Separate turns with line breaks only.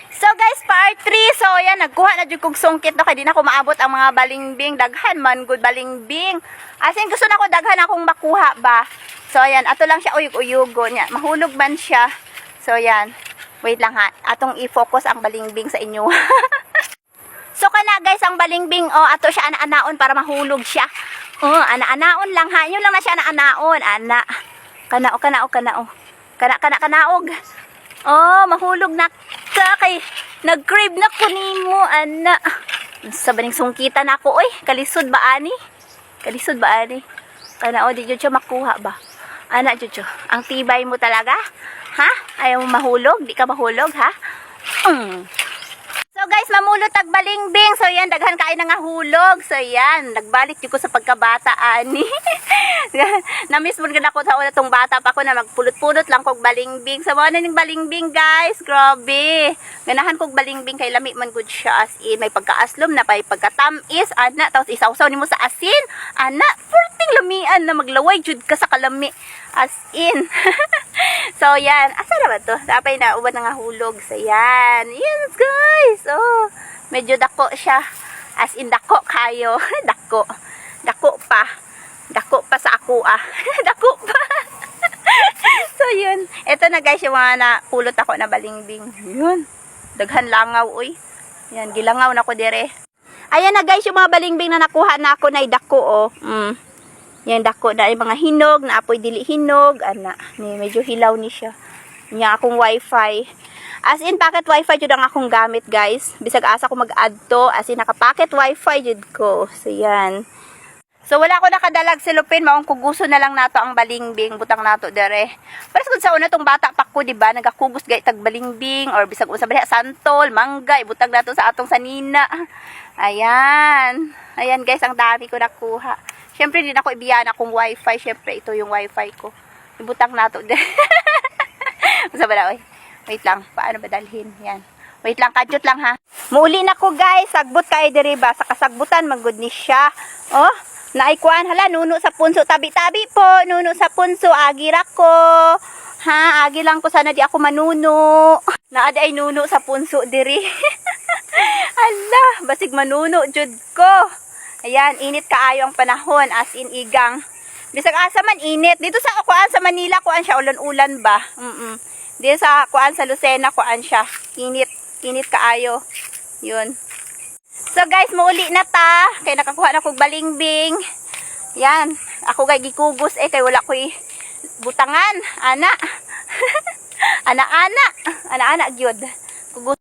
So guys, part 3. So ayan, nagkuha na jud kog sungkit no kay di na ko maabot ang mga balingbing. Daghan man gud balingbing. As in gusto na ko daghan akong makuha ba. So ayan, ato lang siya uyog-uyugo niya. Mahulog man siya. So ayan. Wait lang ha. Atong i-focus ang balingbing sa inyo. So kana guys, ang balingbing, oh, ato siya ana-anaon para mahulog siya. Oh, ana-anaon lang ha. Yun lang na siya ana-anaon, ana. Kana o kana o kana o. Kana kana kanaog. Oh, mahulog na ka kay nag-crave na ko nimo, ana. Sa baning sungkitan ako, oy, kalisod ba ani? Kalisod ba ani? Kana o di jud siya makuha ba? Ana jud siya. Ang tibay mo talaga? Ha? Ayaw mo mahulog? Di ka mahulog, ha? So guys, mamulot tag balingbing. So yan, daghan kaay na nga hulog. So yan, nagbalik jud ko sa pagkabata ani. Na-miss mo gud ako sa una tong bata pa ko na magpulot-pulot lang kog balingbing. So mao na ning balingbing, guys, grabe. Ganahan kog balingbing kay lami man gud siya, as in may pagkaaslom na pay pagkatamis ana, tapos isawsaw nimo sa asin. Ana, perting lamian na maglaway jud ka sa kalami. As in. So yan, asa na ba to? Dapat na uban na nga hulog. So yan. Yes guys. Oh, medyo dako siya. As in dako kayo. Dako. Dako pa. Dako pa sa ako ah. Dako pa. So yun. Ito na guys yung mga napulot ako na balingbing. Yun. Daghan langaw uy. Yan, gilangaw na ko dire. Ayan na guys yung mga balingbing na nakuha na ako na dako oh. Yan dako na yung mga hinog, na apoy dili hinog, ana, ni medyo hilaw ni siya. Nya akong wifi. As in pocket wifi jud ang akong gamit, guys. Bisag asa ko mag-add to, as in naka pocket wifi jud ko. So yan. So wala ko nakadalag cellophane, maong kuguso na lang nato ang balingbing, butang nato dere. Pero kung sa una tong bata pa ko, di ba, nagakugos gay tag balingbing or bisag unsa ba santol, mangga, ibutang nato sa atong sanina. Ayan. Ayan guys, ang dami ko nakuha. Syempre di na ko ibiyan akong wifi, syempre ito yung wifi ko. Ibutang nato dere. Unsa ba na, oy? Wait lang, paano ba dalhin? Yan. Wait lang, kadyot lang ha. Muuli na ko guys, sagbot kay diri ba sa kasagbutan man gud ni siya. Oh, naikuan hala nuno sa punso, tabi-tabi po, nuno sa punso, agi ra ko. Ha, agi lang ko, sana di ako manuno. Naa ay nuno sa punso diri. Hala, basig manuno jud ko. Ayan, init kaayo ang panahon, as in igang. Bisag asa man init. Dito sa kuan sa Manila, kuan siya ulan-ulan ba? Dito sa kuan sa Lucena, kuan siya. Init, init kaayo. Yun. So guys, muuli na ta. Kay nakakuha na kog balingbing. Yan. Ako kay gikugos eh kay wala ko'y butangan. Ana. Ana ana. Ana ana gyud. Kugos.